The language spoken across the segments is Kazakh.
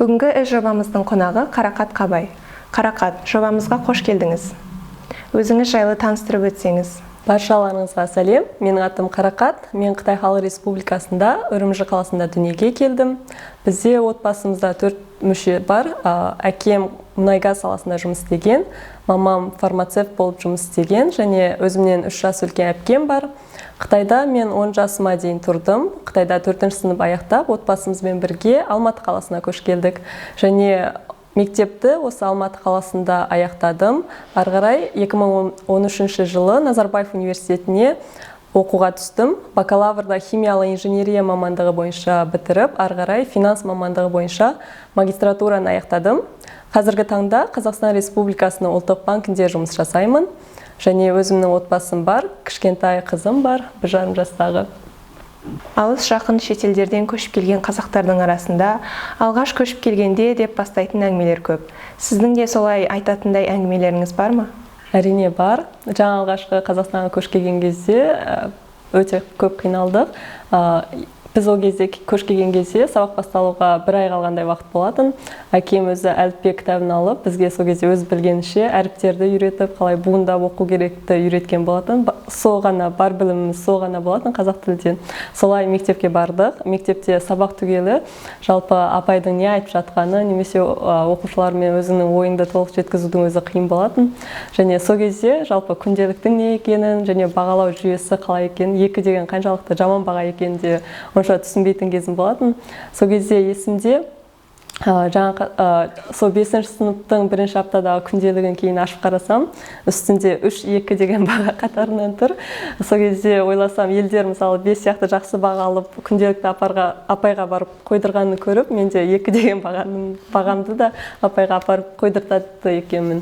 Бүгінгі іс жобамыздың қонағы Қарақат Қабай. Қарақат, жобамызға қош келдіңіз. Өзіңіз жайлы таныстырып өтсеңіз. Баршаларыңызға сәлем. Менің атым Қарақат. Мен Қытай Халық Республикасында, Үрімжі қаласында дүниеге келдім. Бізде отбасымызда 4 мүше бар. Әкем мұнай-газ саласында жұмыс істеген, мамам фармацевт болып жұмыс істеген және өзімнен 3 жас үлкен әпкем бар. Қытайда мен 10 жасыма дейін тұрдым. Қытайда 4 сынып аяқтап, отбасымызбен бірге Алматы қаласына көшіп келдік. Және мектепті осы Алматы қаласында аяқтадым. Ары қарай 2013 жылы Назарбаев университетіне оқуға түстім. Бакалаврда химиялық инженерия мамандығы бойынша бітіріп, ары қарай финанс мамандығы бойынша магистратураны аяқтадым. Қазіргі таңда Қазақстан Республикасының ұлттық банкінде жұмыс жасаймын. Және өзімнің отбасым бар, кішкентай қызым бар, 1,5 жастағы. Алыс жақын шетелдерден көшіп келген қазақтардың арасында алғаш көшіп келгенде деп бастайтын әңгімелер көп. Сіздің де солай айтатындай әңгімелеріңіз бар ма? Әрине бар. Жаңа алғашқы Қазақстанға көшіп келген кезде өте көп қиналдық. Біз ол кезде көшіп келген кезде сабақ басталуға бір ай қалғандай уақыт болатын. Әкем өзі әліппе кітабын алып, бізге сол кезде өз білгенінше әріптерді үйретіп, қалай буындап оқу керекті үйреткен болатын. Сол ғана бар біліміміз, сол ғана болатын қазақ тілден. Солай мектепке бардық. Мектепте сабақ түгелі жалпы апайдың не айтып жатқаны немесе оқушылармен өзіңнің ойыңды толық жеткізудің өзі қиын болатын. Және сол кезде жалпы күнделіктің не екенін және бағалау жүйесі қалай екенін, 2 деген қаншалықты жаман баға екенін де онша түсінбейтін кезім болатын. Сол кезде есімде, жаңа, сол 5 сыныптың бірінші аптадағы күнделігін кейін ашып қарасам, үстінде 3-2 деген баға қатарынан тұр. Сол кезде ойласам, елдер мысалы 5 сияқты жақсы баға алып, күнделікті апайға барып қойдырғанын көріп, мен де 2 деген бағамды да апайға апарып қойдыртады екенмін.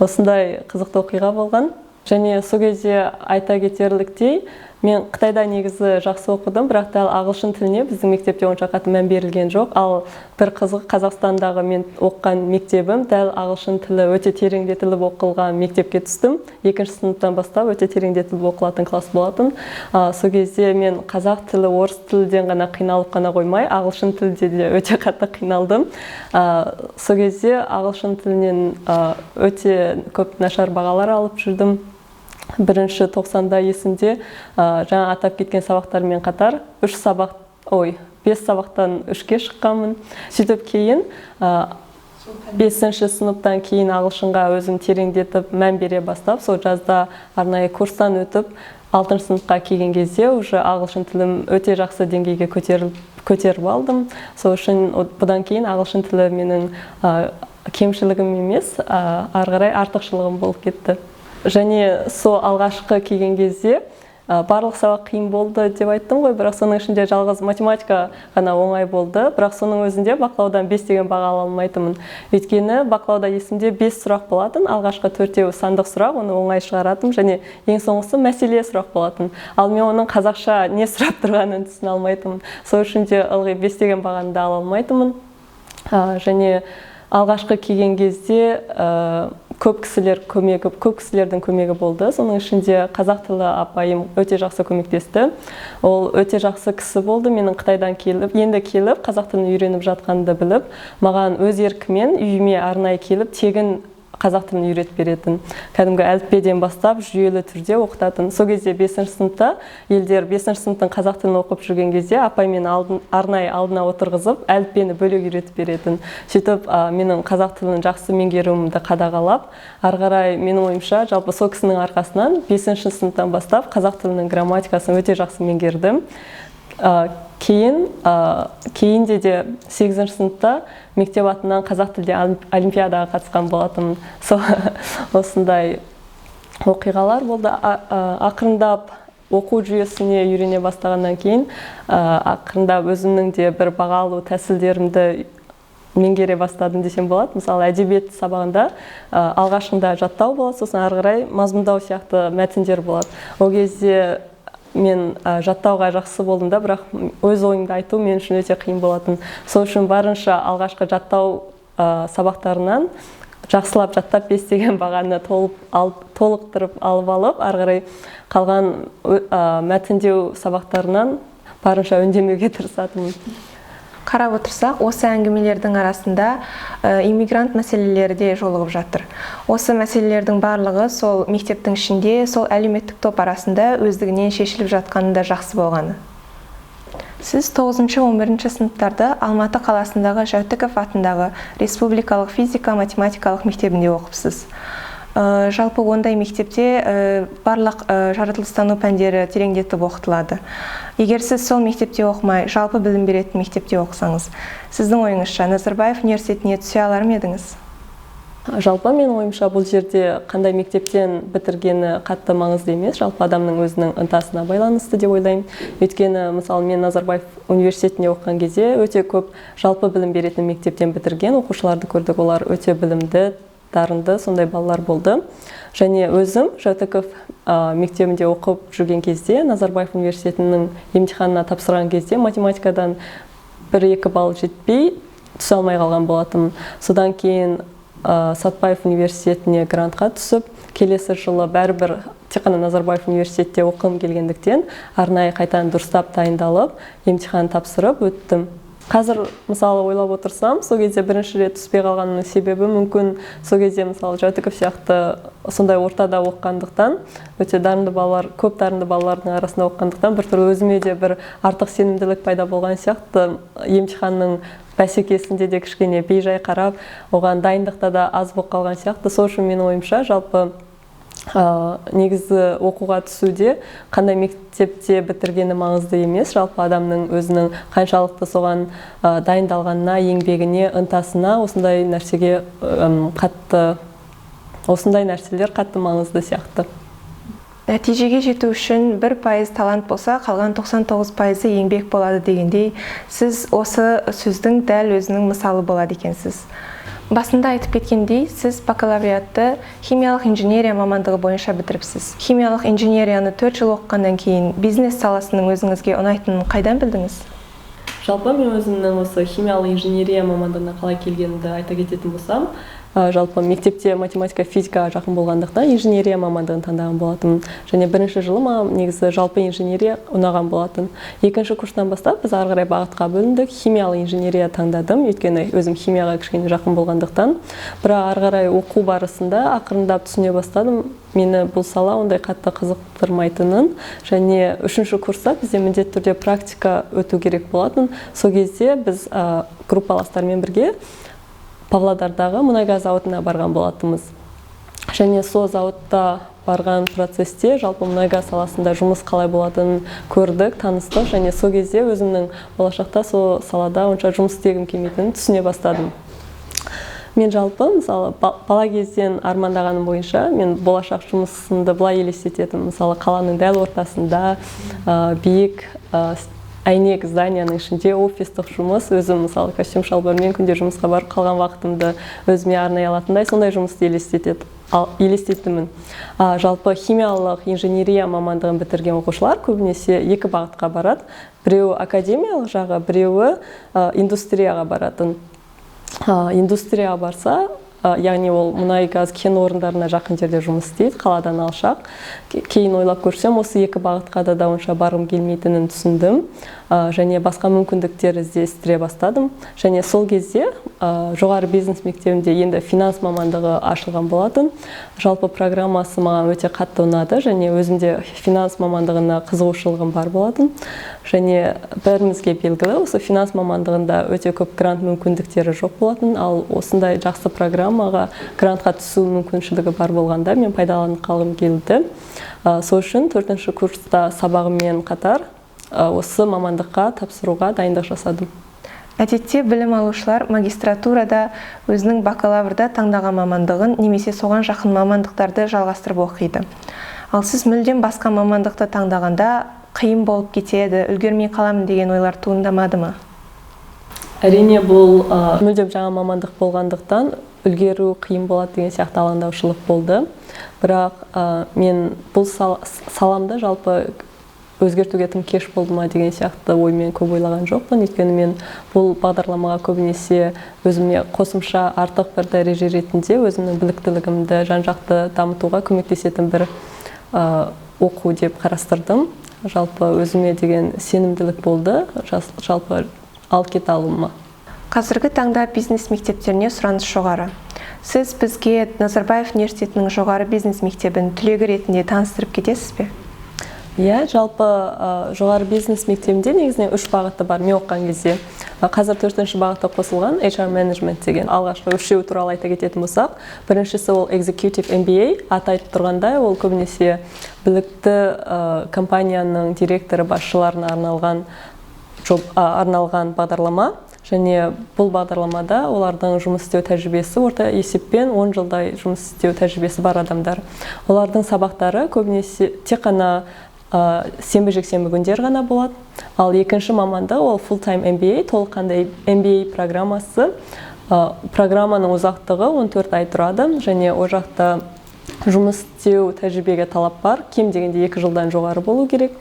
Осындай қызықты оқиға болған. Және сол кезде айта кетерліктей, мен Қытайда негізі жақсы оқыдым, бірақ дәл ағылшын тіліне біздің мектепте онша қатты мән берілген жоқ. Ал бір қызығы, Қазақстандағы мен оқыған мектебім дәл ағылшын тілі өте тереңдетіліп оқылған мектепке түстім. 2 сыныптан бастап өте тереңдетіліп оқылатын класс болатын. Сол кезде мен қазақ тілі, орыс тілден ғана қиналып қана қоймай, ағылшын тілде де өте қатты қиналдым. Сол кезде ағылшын тілінен өте көп нашар бағалар алып жүрдім. Бірінші 90-да есімде, жаңа атап кеткен сабақтармен қатар 5 сабақтан 3-ке шыққанмын. Сөйтіп кейін, 5 сыныптан кейін ағылшынға өзім тереңдетіп мән бере бастап, сол жазда арнайы курстан өтіп, 6 сыныпқа келген кезде уже ағылшын тілім өте жақсы деңгейге көтеріп алдым. Сол үшін бұдан кейін ағылшын тілі менің кемшілігім емес, ары қарай артықшылығым болып кетті. Және сол алғашқы келген кезде, барлық сабақ қиын болды деп айттым ғой, бірақ соның ішінде жалғыз математика ғана оңай болды. Бірақ соның өзінде бақылаудан 5 деген баға ала алмайтынмын. Өйткені бақылауда есімде 5 сұрақ болатын, алғашқы 4-еуі сандық сұрақ, оны оңай шығаратынмын, және ең соңғысы мәселе сұрақ болатын. Ал мен оның қазақша не сұрап тұрғанын түсіне алмайтынмын. Сол үшін де ылғи 5 деген бағаны да ала алмайтынмын. Және алғашқы келген кезде, көп кісілердің көмегі болды. Соның ішінде қазақ тілі апайым өте жақсы көмектесті. Ол өте жақсы кісі болды. Менің Қытайдан келіп, енді келіп, қазақ тілін үйреніп жатқанымды біліп, маған өз еркімен үйіме арнайы келіп, тегін қазақ тілін үйретіп беретін. Кәдімгі әліппеден бастап жүйелі түрде оқытатын. Сол кезде 5 сыныпта елдер 5 сыныптың қазақ тілін оқып жүрген кезде апай мені арнайы алдына отырғызып, әліппені бөлек үйретіп беретін. Сөйтіп, менің қазақ тілін жақсы меңгеруімді қадағалап, ары қарай менің ойымша жалпы сол кісінің арқасынан 5 сыныптан бастап қазақ тілінің грамматикасын өте жақсы меңгердім. Кейінде де 8 сыныпта мектеп атынан қазақ тілде олимпиадаға қатысқан болатынмын. Сол осындай оқиғалар болды. Ақырындап оқу жүйесіне үйрене бастағаннан кейін, ақырындап өзімнің де бір баға алу тәсілдерімді меңгере бастадым десем болады. Мысалы, әдебиет сабағында, алғашында жаттау болады, сосын ары қарай мазмұндау сияқты мәтіндер болады. Ол кезде мен жаттауға жақсы болдым да, бірақ өз ойымды айту мен үшін өте қиын болатын. Сол үшін барынша алғашқы жаттау сабақтарынан жақсылап жаттап 5 деген бағаны толықтырып алып алып, ары қарай қалған мәтіндеу сабақтарынан барынша үндемеуге тырысатынмын. Қарап отырсақ, осы әңгімелердің арасында иммигрант мәселелері де жолығып жатыр. Осы мәселелердің барлығы сол мектептің ішінде, сол әлеуметтік топ арасында өздігінен шешіліп жатқаны да жақсы болғаны. Сіз 9-11 сыныптарды Алматы қаласындағы Жәутіков атындағы республикалық физика-математикалық мектебінде оқыпсыз. Жалпы ондай мектепте барлық жаратылыстану пәндері тереңдетіп оқытылады. Егер сіз сол мектепте оқымай, жалпы білім беретін мектепте оқысаңыз, сіздің ойыңызша, Назарбаев университетіне түсе алар ма едіңіз? Жалпы, менің ойымша, бұл жерде қандай мектептен бітіргені қатты маңызды емес, жалпы адамның өзінің ынтасына байланысты деп ойлаймын. Өйткені, мысалы, мен Назарбаев университетінде оқыған кезде өте көп жалпы білім беретін мектептен бітірген оқушыларды көрдік. Олар өте білімді, дарынды сондай балалар болды. Және өзім Жәутіков мектебінде оқып жүрген кезде, Назарбаев университетінің емтиханына тапсырған кезде математикадан 1-2 балл жетпей түсе алмай қалған болатынмын. Содан кейін Сатпаев университетіне грантқа түсіп, келесі жылы бәрібір тек қана Назарбаев университетте оқығым келгендіктен, арнайы қайтадан дұрыстап дайындалып, емтихан тапсырып өттім. Қазір, мысалы, ойлап отырсам, сол кезде бірінші рет түспей қалғанымның себебі мүмкін сол кезде, мысалы, Жәутіков сияқты сондай ортада оқығандықтан, өте дарынды балалар, көп дарынды балалардың арасында оқығандықтан, біртүрлі өзіме де бір артық сенімділік пайда болған сияқты. Емтиханның бәсекесінде де кішкене бейжай қарап, оған дайындықта да аз болып қалған сияқты. Сол үшін, менің ойымша, жалпы негізі оқуға түсуде қандай мектепте бітіргені маңызды емес, жалпы адамның өзінің қаншалықты соған дайындалғанына, еңбегіне, ынтасына, осындай нәрсеге қатты, осындай нәрселер қатты маңызды сияқты. Нәтижеге жету үшін 1% талант болса, қалған 99%-ы еңбек болады дегендей, сіз осы сөздің дәл өзінің мысалы болады екенсіз. Басында айтып кеткендей, сіз бакалавриатты химиялық инженерия мамандығы бойынша бітіріпсіз. Химиялық инженерияны 4 жыл оқығаннан кейін бизнес саласының өзіңізге ұнайтынын қайдан білдіңіз? Жалпы, мен өзімнің осы химиялық инженерия мамандығына қалай келгенімді айта кететін болсам, жалпы мектепте математика, физикаға жақын болғандықтан, инженерия мамандығын таңдаған болатынмын. Және бірінші жылы маған негізі жалпы инженерия ұнаған болатын. Екінші курстан бастап біз ары қарай бағытқа бөліндік. Химиялық инженерия таңдадым, өйткені өзім химияға кішкене жақын болғандықтан. Бірақ ары қарай оқу барысында ақырындап түсіне бастадым мені бұл сала ондай қатты қызықтырмайтынын. Және үшінші курста бізде міндетті түрде практика өту керек болатын. Сол кезде біз группаластармен бірге Павлодардағы мұнай-газ зауытына барған болатынбыз. Және сол зауытта барған процесте жалпы мұнай-газ саласында жұмыс қалай болатынын көрдік, таныстық. Және сол кезде өзімнің болашақта сол салада онша жұмыс істегім келмейтінін түсіне бастадым. Мен жалпы, мысалы, бала кезден армандағаным бойынша, мен болашақ жұмысымды былай елестететінмін: мысалы, қаланың дәл ортасында биік әйнек зданияның ішінде офистық жұмыс, өзім, мысалы, костюм шалбармен күнде жұмысқа барып, қалған уақытымды өзіме арнай алатындай сондай жұмысты елестететінмін. Жалпы химиялық инженерия мамандығын бітірген оқушылар көбінесе екі бағытқа барады: біреуі академиялық жағы, біреуі индустрияға баратын. Индустрияға барса, яғни ол мұнай газ кен орындарына жақын жерде жұмыс істейді, қаладан алшақ. Кейін ойлап көрсем, осы екі бағытқа да онша барғым келмейтінін түсіндім және басқа мүмкіндіктер іздестіре бастадым. Және сол кезде жоғары бизнес мектебінде енді финанс мамандығы ашылған болатын. Жалпы программасы маған өте қатты ұнады және өзімде финанс мамандығына қызығушылығым бар болатын. Және бәрімізге белгілі, осы финанс мамандығында өте көп грант мүмкіндіктері жоқ болатын. Ал осындай жақсы программаға грантқа түсу мүмкіншілігі бар болғанда, мен пайдаланып қалғым келді. Сол үшін төртінші курста сабағыммен қатар осы мамандыққа тапсыруға дайындық жасадым. Әдетте білім алушылар магистратурада өзінің бакалаврда таңдаған мамандығын немесе соған жақын мамандықтарды жалғастырып оқиды. Ал сіз мүлдем басқа мамандықты таңдағанда, қиын болып кетеді, үлгермей қаламын деген ойлар туындамады ма? Әрине, бұл мүлдем жаңа мамандық болғандықтан, үлгеру қиын болады деген сияқты алаңдаушылық болды. Бірақ мен бұл саламды жалпы өзгертуге тым кеш болды ма деген сияқты оймен көп ойлаған жоқпын. Өйткені мен бұл бағдарламаға көбінесе өзіме қосымша артық бір дәреже ретінде, өзімнің біліктілігімді жан жақты дамытуға көмектесетін бір оқу деп қарастырдым. Жалпы өзіме деген сенімділік болды. Жалпы алып кете алуыма. Қазіргі таңда бизнес мектептеріне сұраныс жоғары. Сіз бізге Назарбаев университетінің жоғары бизнес мектебін түлегі ретінде таныстырып кетесіз бе? Иә, жалпы жоғары бизнес мектебінде негізінен үш бағыты бар мен оқыған кезде. Қазір төртінші бағыты қосылған, HR management деген. Алғашқы үшеуі туралы айта кететін болсақ, біріншісі ол Executive MBA, аты айтып тұрғандай, ол көбінесе білікті компанияның директоры, басшыларына арналған бағдарлама. Және бұл бағдарламада олардың жұмыс істеу тәжірибесі орта есеппен 10 жылдай жұмыс істеу тәжірибесі бар адамдар. Олардың сабақтары көбінесе тек қана сенбі, жексенбі күндері ғана болады. Ал екінші мамандық ол full time MBA, толыққанды MBA программасы. Программаның ұзақтығы 14 ай тұрады және ол жақта жұмыс істеу тәжірибеге талап бар, кем дегенде 2 жылдан жоғары болу керек.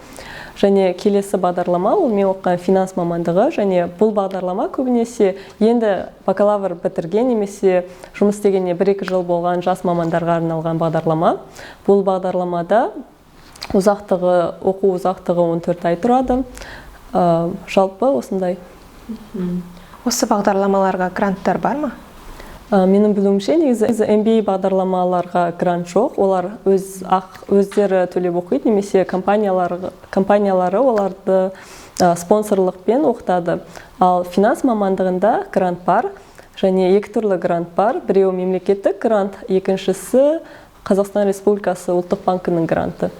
Және келесі бағдарлама ол мен оқыған финанс мамандығы. Және бұл бағдарлама көбінесе енді бакалавр бітірген немесе жұмыс істегеніне 1-2 жыл болған жас мамандарға арналған бағдарлама. Бұл бағдарламада ұзақтығы, оқу ұзақтығы 14 ай тұрады. Жалпы осындай. Осы бағдарламаларға гранттар бар ма? Менің білуімше, негізі MBA бағдарламаларға грант жоқ. Олар өздері төлеп оқиды немесе компаниялары оларды спонсорлықпен оқытады. Ал финанс мамандығында грант бар және екі түрлі грант бар: біреуі мемлекеттік грант, екіншісі Қазақстан Республикасы Ұлттық банкінің гранты.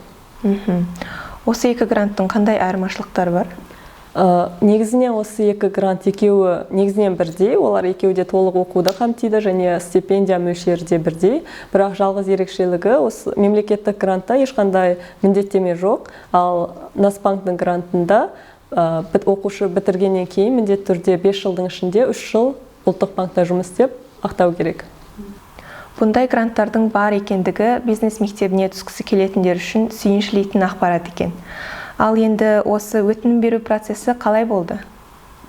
Осы екі гранттың қандай айырмашылықтары бар? Негізінен осы екі грант екеуі негізінен бірдей, олар екеуі де толық оқуды қамтиды және стипендия мөлшері де бірдей. Бірақ жалғыз ерекшелігі, осы мемлекеттік грантта ешқандай міндеттеме жоқ, ал Нацбанктың грантында оқушы бітіргеннен кейін міндетті түрде 5 жылдың ішінде 3 жыл Ұлттық банкта жұмыс істеп ақтау керек. Бұндай гранттардың бар екендігі бизнес мектебіне түскісі келетіндер үшін сүйіншілейтін ақпарат екен. Ал енді осы өтінім беру процесі қалай болды?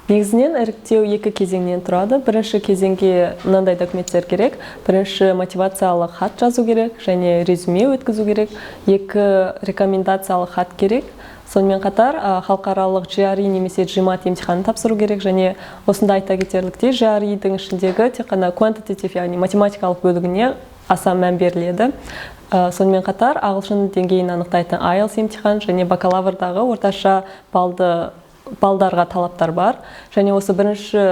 Негізінен іріктеу екі кезеңнен тұрады. Бірінші кезеңге мынандай документтер керек: бірінші, мотивациялық хат жазу керек және резюме өткізу керек, екі рекомендациялық хат керек, сонымен қатар халықаралық GRE немесе GMAT емтиханын тапсыру керек. Және осында айта кетерліктей, GRE-дің ішіндегі тек қана quantitative, яғни математикалық бөлігіне аса мән беріледі. Сонымен қатар ағылшын деңгейін анықтайтын IELTS емтихан және бакалаврдағы орташа балдарға талаптар бар. Және осы бірінші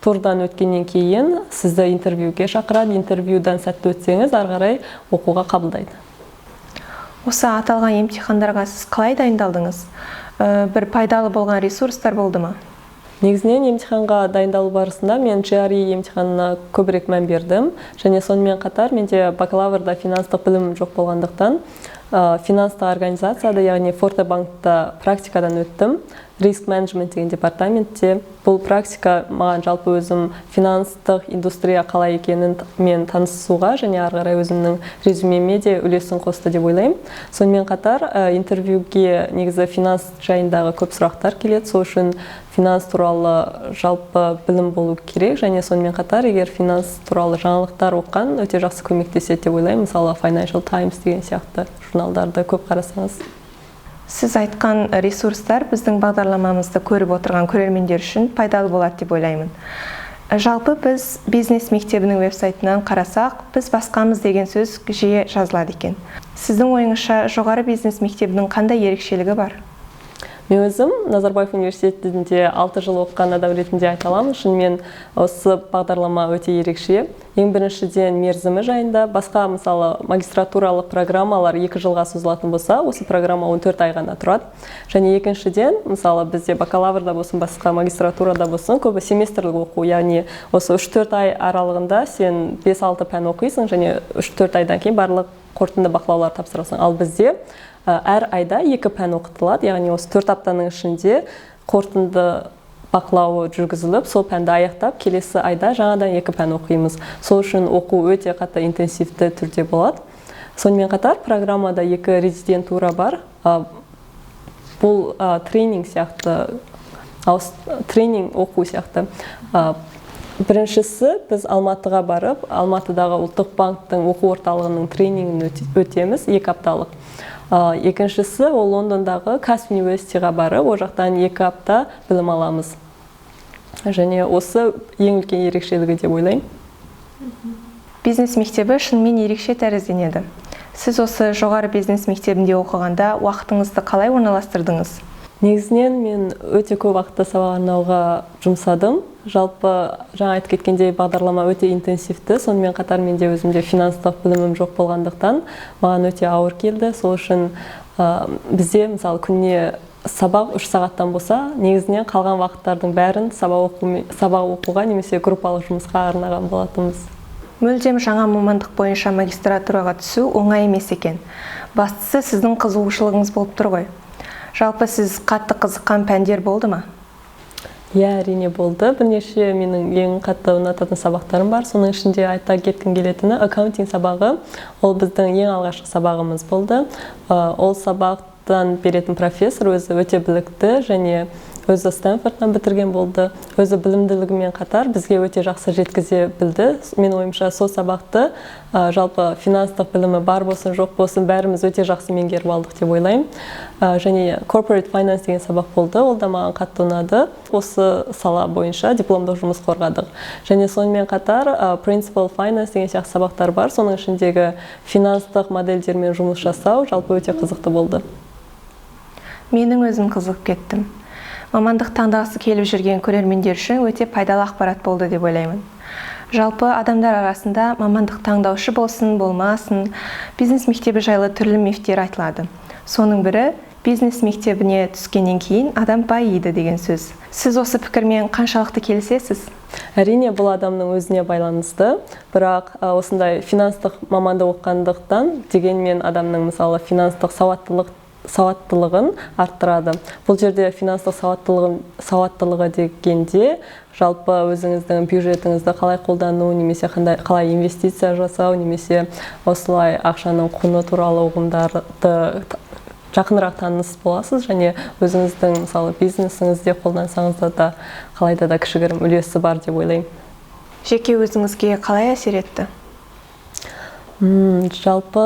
турдан өткеннен кейін сізді интервьюге шақырады. Интервьюдан сәтті өтсеңіз, ары қарай оқуға қабылдайды. Осы аталған емтихандарға сіз қалай дайындалдыңыз? Бір пайдалы болған ресурстар болды ма? Негізінен емтиханға дайындалу барысында мен GRE емтиханына көбірек мән бердім. Және сонымен қатар менде бакалаврда финанстық білімім жоқ болғандықтан, финанстық организацияда, яғни Форте банкта практикадан өттім, риск менеджмент деген департаментте. Бұл практика маған жалпы өзім финанстық индустрия қалай екенін мен танысуға және ары қарай өзімнің резюмеме де үлесін қосты деп ойлаймын. Сонымен қатар интервьюге негізі финанс жайындағы көп сұрақтар келеді, сол үшін финанс туралы жалпы білім болу керек. Және сонымен қатар егер финанс туралы жаңалықтар оқыған өте жақсы көмектеседі деп ойлаймын, мысалы, Financial Times деген сияқты журналдарды көп қарасаңыз. Сіз айтқан ресурстар біздің бағдарламамызды көріп отырған көрермендер үшін пайдалы болады деп ойлаймын. Жалпы біз бизнес мектебінің веб-сайтынан қарасақ, «біз басқамыз» деген сөз жиі жазылады екен. Сіздің ойыңызша, жоғары бизнес мектебінің қандай ерекшелігі бар? Мен өзім Назарбаев университетінде 6 жыл оқыған адам ретінде айта аламын, шынымен осы бағдарлама өте ерекше. Ең біріншіден, мерзімі жайында. Басқа, мысалы, магистратуралық программалар 2 жылға созылатын болса, осы программа 14 ай ғана тұрады. Және екіншіден, мысалы, бізде бакалаврда болсын, басқа магистратурада болсын, көбі семестрлік оқу, яғни осы 3-4 ай аралығында сен 5-6 пән оқисың және 3-4 айдан кейін барлық қорытынды бақылаулар тапсырасың. Ал бізде әр айда екі пән оқытылады, яғни осы 4 аптаның ішінде қорытынды бақылауы жүргізіліп, сол пәнді аяқтап, келесі айда жаңадан екі пән оқимыз. Сол үшін оқу өте қатты интенсивті түрде болады. Сонымен қатар программада екі резидентура бар. Бұл тренинг сияқты, тренинг оқу сияқты. Біріншісі, біз Алматыға барып, Алматыдағы Ұлттық банктің оқу орталығының тренингін өтеміз, 2 апталық. Екіншісі, ол Лондондағы Cass University-ға барып, ол жақтан 2 апта білім аламыз. Және осы ең үлкен ерекшелігі деп ойлаймын. Бизнес мектебі шынымен ерекше тәрізденеді. Сіз осы жоғары бизнес мектебінде оқығанда уақытыңызды қалай орналастырдыңыз? Негізінен мен өте көп уақытты сабақ арнауға жұмсадым. Жалпы, жаңа айтып кеткендей, бағдарлама өте интенсивті. Сонымен қатар менде өзімде финанстық білімім жоқ болғандықтан, маған өте ауыр келді. Сол үшін бізде, мысалы, күніне сабақ 3 сағаттан болса, негізінен қалған уақыттардың бәрін сабақ оқуға немесе группалық жұмысқа арнаған болатынбыз. Мүлдем жаңа мамандық бойынша магистратураға түсу оңай емес екен. Бастысы, сіздің қызығушылығыңыз болып тұр ғой. Жалпы, сіз қатты қызыққан пәндер болды ма? Иә, әрине, болды. Бірнеше менің ең қатты ұнататын сабақтарым бар. Соның ішінде айта кеткім келетіні — accounting сабағы. Ол біздің ең алғашқы сабағымыз болды. Ол сабақтан беретін профессор өзі өте білікті және өзі Стэнфордтан бітірген болды. Өзі білімділігімен қатар бізге өте жақсы жеткізе білді. Менің ойымша, сол сабақты жалпы финанстық білімі бар болсын, жоқ болсын, бәріміз өте жақсы меңгеріп алдық деп ойлаймын. Және corporate finance деген сабақ болды, ол да маған қатты ұнады. Осы сала бойынша дипломдық жұмыс қорғадық. Және сонымен қатар principal finance деген сияқты сабақтар бар. Соның ішіндегі финанстық модельдермен жұмыс жасау жалпы өте қызықты болды. Менің өзім қызығып кеттім. Мамандық таңдағысы келіп жүрген көрермендер үшін өте пайдалы ақпарат болды деп ойлаймын. Жалпы, адамдар арасында мамандық таңдаушы болсын, болмасын, бизнес мектебі жайлы түрлі мифтер айтылады. Соның бірі — бизнес мектебіне түскеннен кейін адам байиды деген сөз. Сіз осы пікірмен қаншалықты келісесіз? Әрине, бұл адамның өзіне байланысты, бірақ осындай финанстық мамандық оқығандықтан, дегенмен адамның, мысалы, финанстық сауаттылығын арттырады. Бұл жерде финанстық сауаттылығы дегенде, жалпы өзіңіздің бюджетіңізді қалай қолдану немесе қандай, қалай инвестиция жасау немесе осылай ақшаның құны туралы ұғымдарды жақынырақ таныс боласыз және өзіңіздің, мысалы, бизнесіңізде қолдансаңыз да, қалайда да кішігірім үлесі бар деп ойлаймын. Жеке өзіңізге қалай әсер етті? Жалпы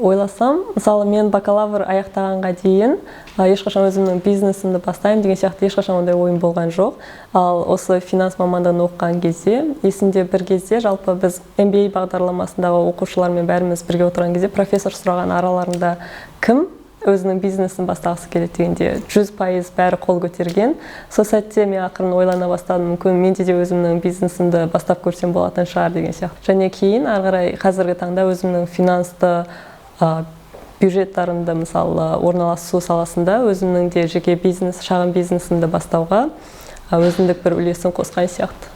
ойласам, мысалы, мен бакалавр аяқтағанға дейін ешқашан өзімнің бизнесімді бастаймын деген сияқты ешқашан ондай ойым болған жоқ. Ал осы финанс мамандығын оқыған кезде, есімде, бір кезде жалпы біз MBA бағдарламасындағы оқушылармен бәріміз бірге отырған кезде профессор сұраған: араларында кім өзінің бизнесін бастағысы келеді дегенде, 100% бәрі қол көтерген. Сол сәтте мен ақырын ойлана бастадым: мүмкін, менде де өзімнің бизнесімді бастап көрсем болатын шығар деген сияқты. Және кейін ары қарай қазіргі таңда өзімнің финансты бюджеттарымды, мысалы, орналасу саласында өзімнің де жеке бизнес, шағын бизнесімді бастауға өзіндік бір үлесін қосқан сияқты.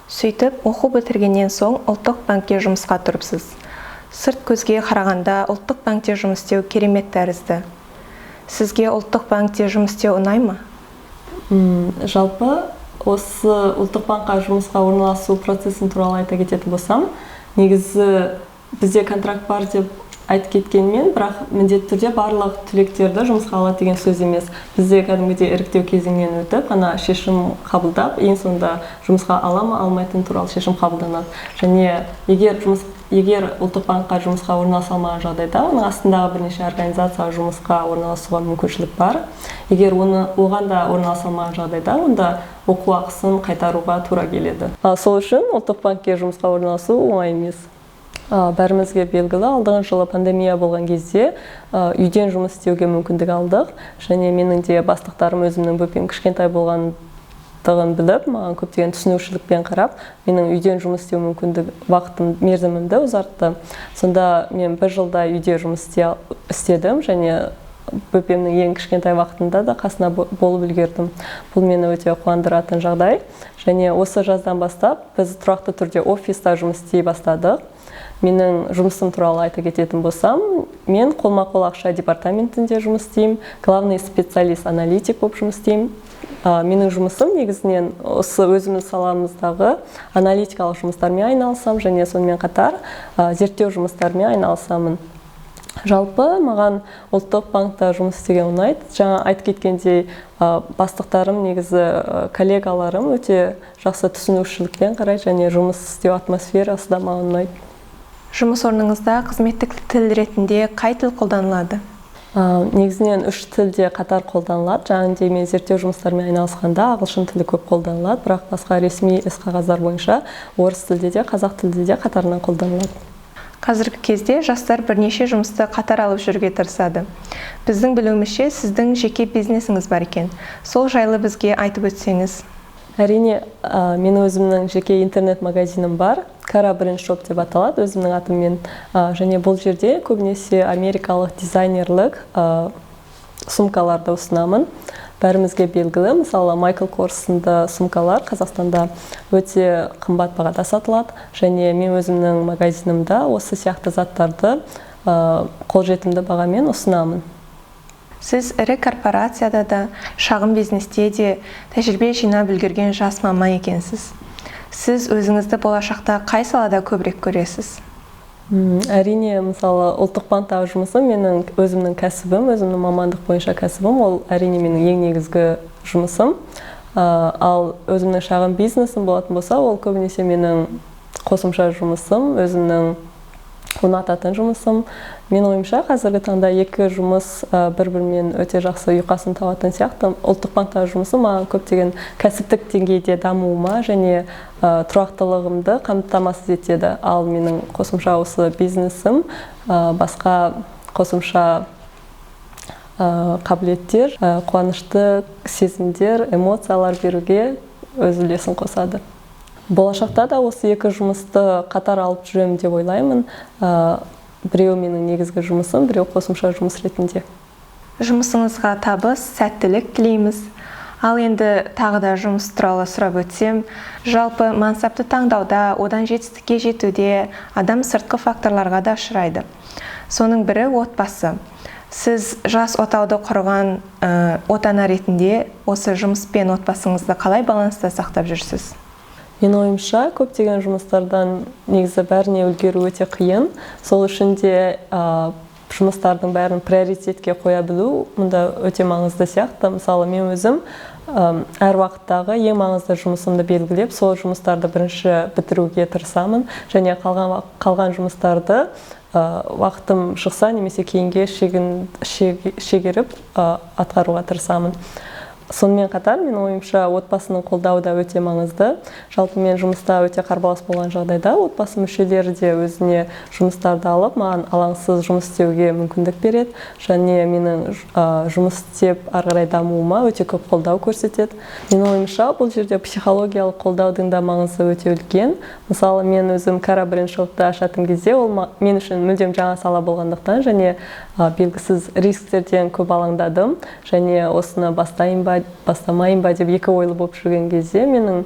Сөйтіп, оқу бітіргеннен соң Ұлттық банкке жұмысқа тұрыпсыз. Сырт көзге қарағанда, Ұлттық банкте жұмыс істеу керемет тәрізді. Сізге Ұлттық банкте жұмыс істеу ұнай ма? Жалпы осы Ұлттық банкқа жұмысқа орналасу процесін туралы айта кететін болсам, негізі бізде контракт бар деп айтып кеткенмен, бірақ міндетті түрде барлық түлектерді жұмысқа алады деген сөз емес. Бізде кәдімгідей іріктеу кезеңінен өтіп ана шешім қабылдап, ең соңында жұмысқа ала ма, алмайтыны туралы шешім қабылданады. Және егер Ұлттық банкқа жұмысқа орналаса алмаған жағдайда, оның астындағы бірнеше организацияға жұмысқа орналасуға мүмкіншілік бар. Егер оны оған да орналаса алмаған жағдайда, онда оқу ақысын қайтаруға тура келеді. Ал сол үшін Ұлттық банкке жұмысқа орналасу оңай емес. Бәрімізге белгілі, алдыңғы жылы пандемия болған кезде үйден жұмыс істеуге мүмкіндік алдық. Және менің де бастықтарым өзімнің бөпем кішкентай болғандығын біліп, маған көптеген түсінушілікпен қарап, менің үйден жұмыс істеу мүмкіндік уақытым, мерзімімді ұзартты. Сонда мен бір жылдай үйде жұмыс істедім және бөпемнің ең кішкентай уақытында да қасына болып үлгердім. Бұл мені өте қуандыратын жағдай. Және осы жаздан бастап біз тұрақты түрде офиста жұмыс істей бастадық. Менің жұмысым туралы айта кететін болсам, мен қолма-қол ақша департаментінде жұмыс істеймін, главный специалист аналитик болып жұмыс істеймін. Менің жұмысым негізінен осы өзіміздің саламыздағы аналитикалық жұмыстармен айналысамын және сонымен қатар зерттеу жұмыстарымен айналысамын. Жалпы, маған Ұлттық банкта жұмыс істеген ұнайды. Жаңа айтып кеткендей, бастықтарым, негізі коллегаларым өте жақсы түсінушілікпен қарайды және жұмыс істеу атмосферасы да маған ұнайды. Жұмыс орныңызда қызметтік тіл ретінде қай тіл қолданылады? Негізінен үш тілде қатар қолданылады. Жаңағыдай мен зерттеу жұмыстарымен айналысқанда ағылшын тілі көп қолданылады, бірақ басқа ресми іс-қағаздар бойынша орыс тілде де, қазақ тілде де қатарынан қолданылады. Қазіргі кезде жастар бірнеше жұмысты қатар алып жүруге тырысады. Біздің білуімізше, сіздің жеке бизнесіңіз бар екен. Сол жайлы бізге айтып өтсеңіз. Әрине, менің өзімнің жеке интернет-магазинім бар. Кара Бренд Шоп деп аталады өзімнің атыммен. Және бұл жерде көбінесе америкалық дизайнерлік сумкаларды ұсынамын. Бәрімізге белгілі, мысалы, Майкл Корс сынды сумкалар Қазақстанда өте қымбат бағада сатылады. Және мен өзімнің магазинімде осы сияқты заттарды қолжетімді бағамен ұсынамын. Сіз ірі корпорацияда да, шағын бизнесте де тәжірибе жинап үлгерген жас маман екенсіз. Сіз өзіңізді болашақта қай салада көбірек көресіз? Әрине, мысалы, ұлттық банктағы жұмысым менің өзімнің кәсібім, өзімнің мамандық бойынша кәсібім, ол әрине менің ең негізгі жұмысым. Ал өзімнің шағын бизнесім болатын болса, ол көбінесе менің қосымша жұмысым, өзімнің ұнататын жұмысым. Мен ойымша, қазіргі таңда екі жұмыс бір-бірімен өте жақсы ұйқасын табатын сияқты. Ұлттық банктағы жұмысым маған көптеген кәсіптік деңгейде дамуыма және тұрақтылығымды қамтамасыз етеді. Ал менің қосымша осы бизнесім басқа қосымша қабілеттер, қуанышты сезімдер, эмоциялар беруге өз үлесін қосады. Болашақта да осы екі жұмысты қатар алып жүремін деп ойлаймын. Біреу менің негізгі жұмысым, біреу қосымша жұмыс ретінде. Жұмысыңызға табыс, сәттілік тілейміз. Ал енді тағы да жұмыс туралы сұрап өтсем, жалпы мансапты таңдауда, одан жетістікке жетуде адам сыртқы факторларға да ұшырайды. Соның бірі отбасы. Сіз жас отауды құрған отана ретінде осы жұмыс пен отбасыңызды қалай баланста сақтап жүрсіз? Менің ойымша, көптеген жұмыстардан негізі бәріне үлгеру өте қиын. Сол үшін де жұмыстардың бәрін приоритетке қоя білу мұнда өте маңызды сияқты. Мысалы, мен өзім әр уақыттағы ең маңызды жұмысымды белгілеп, сол жұмыстарды бірінші бітіруге тырысамын. Және қалған жұмыстарды уақытым шықса немесе кейінге шегеріп атқаруға тырысамын. Сонымен қатар, менің ойымша, отбасының қолдауы да өте маңызды. Жалпы мен жұмыста өте қарбалас болған жағдайда отбасы мүшелері де өзіне жұмыстарды алып, маған алаңсыз жұмыс істеуге мүмкіндік береді. Және менің жұмыс істеп ары қарай дамуыма өте көп қолдау көрсетеді. Менің ойымша, бұл жерде психологиялық қолдаудың да маңызы өте үлкен. Мысалы, мен өзім Кара Бренд Шопты ашатын кезде, ол мен үшін мүлдем жаңа сала болғандықтан және белгісіз рисктерден көп алаңдадым. Және осыны бастайын ба, бастамайын ба деп екі ойлы болып жүрген кезде менің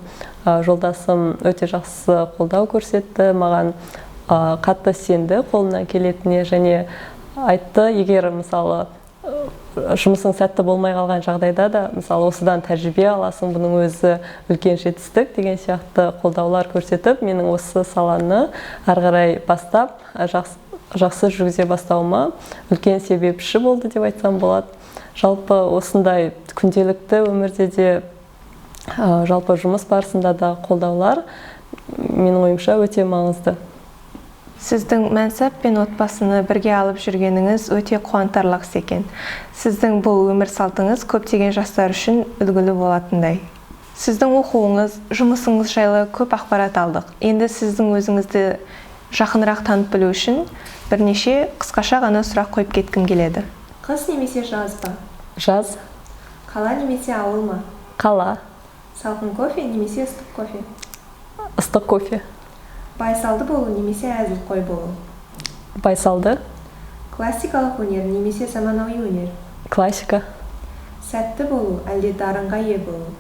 жолдасым өте жақсы қолдау көрсетті, маған қатты сенді қолынан келетініне және айтты, егер мысалы жұмысың сәтті болмай қалған жағдайда да, мысалы, осыдан тәжірибе аласың, бұның өзі үлкен жетістік деген сияқты қолдаулар көрсетіп, менің осы саланы ары қарай бастап, жақсы жүргізе бастауыма үлкен себепші болды деп айтсам болады. Жалпы осындай күнделікті өмірде де, жалпы жұмыс барысында да қолдаулар менің ойымша өте маңызды. Сіздің мәнсап пен отбасыны бірге алып жүргеніңіз өте қуантарлық іс екен. Сіздің бұл өмір салтыңыз көптеген жастар үшін үлгілі болатындай. Сіздің оқуыңыз, жұмысыңыз жайлы көп ақпарат алдық. Енді сіздің өзіңізді жақынырақ танып білу үшін бірнеше қысқаша ғана сұрақ қойып кеткім келеді. Қыс немесе жаз ба? Жаз. Қала немесе ауыл ма? Қала. Салқын кофе немесе ыстық кофе? Ыстық кофе. Байсалды болу немесе әзілқой болу? Байсалды. Классикалық өнер немесе заманауи өнер? Классика. Сәтті болу әлде дарынға ие болу?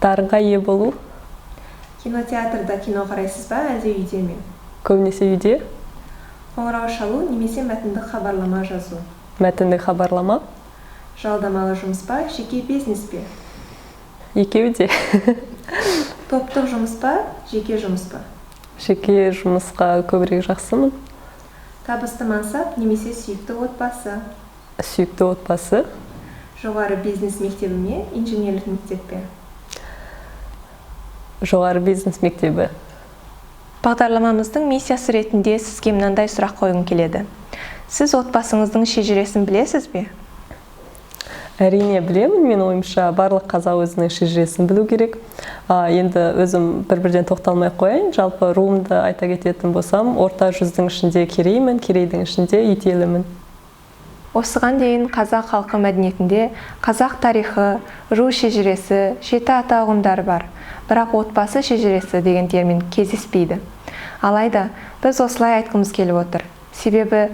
Дарынға ие болу. Кинотеатрда кино қарайсыз ба, әлде үйде ме? Көбінесе үйде. Қоңырау шалу немесе мәтіндік хабарлама жазу? Мәтіндік хабарлама. Жалдамалы жұмыс па, жеке бизнес пе? Екеуі де. Топтық жұмыс па, жеке жұмыс па? Жеке жұмысқа көбірек жақсымын. Табысты мансап немесе сүйікті отбасы? Сүйікті отбасы. Жоғары бизнес мектебі ме, инженерлік мектеп пе? Жоғары бизнес мектебі. Бағдарламамыздың миссиясы ретінде сізге мынандай сұрақ қойғым келеді. Сіз отбасыңыздың шежіресін білесіз бе? Әрине, білемін. Менің ойымша, барлық қазақ өзінің шежіресін білу керек. Енді өзім бір-бірден тоқталмай ақ қояйын. Жалпы руымды айта кететін болсам, Орта жүздің ішінде Кереймін, Керейдің ішінде Ителімін. Осыған дейін қазақ халқы мәдениетінде қазақ тарихы, ру шежіресі, жеті ата ұғымдары бар. Бірақ отбасы шежіресі деген термин кездеспейді. Алайда біз осылай айтқымыз келіп отыр. Себебі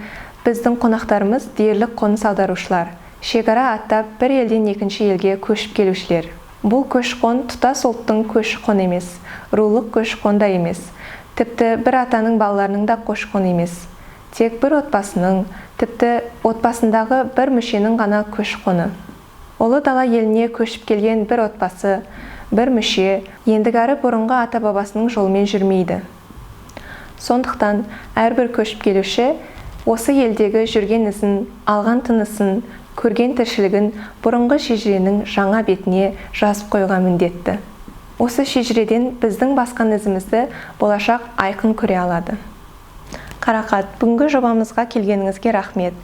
біздің қонақтарымыз дерлік қоныс аударушылар, шекара аттап бір елден екінші елге көшіп келушілер. Бұл көші-қон тұтас ұлттың көші-қоны емес, рулық көші-қон да емес, тіпті бір атаның балаларының да көші-қоны емес. Тек бір отбасының, тіпті отбасындағы бір мүшенің ғана көші-қоны. Ұлы дала еліне көшіп келген бір отбасы, бір мүше ендігәрі бұрынғы ата-бабасының жолымен жүрмейді. Сондықтан әрбір көшіп келуші осы елдегі жүрген ізін, алған тынысын, көрген тіршілігін бұрынғы шежіренің жаңа бетіне жазып қоюға міндетті. Осы шежіреден біздің басқан ізімізді болашақ айқын көре алады. Қарақат, бүгінгі жобамызға келгеніңізге рахмет.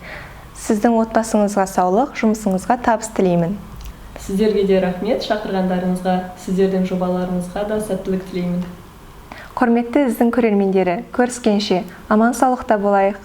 Сіздің отбасыңызға саулық, жұмысыңызға табыс тілеймін. Сіздерге де рахмет шақырғандарыңызға, сіздердің жобаларыңызға да сәттілік тілеймін. Құрметті Іздің көрермендері, көріскенше, аман саулықта болайық.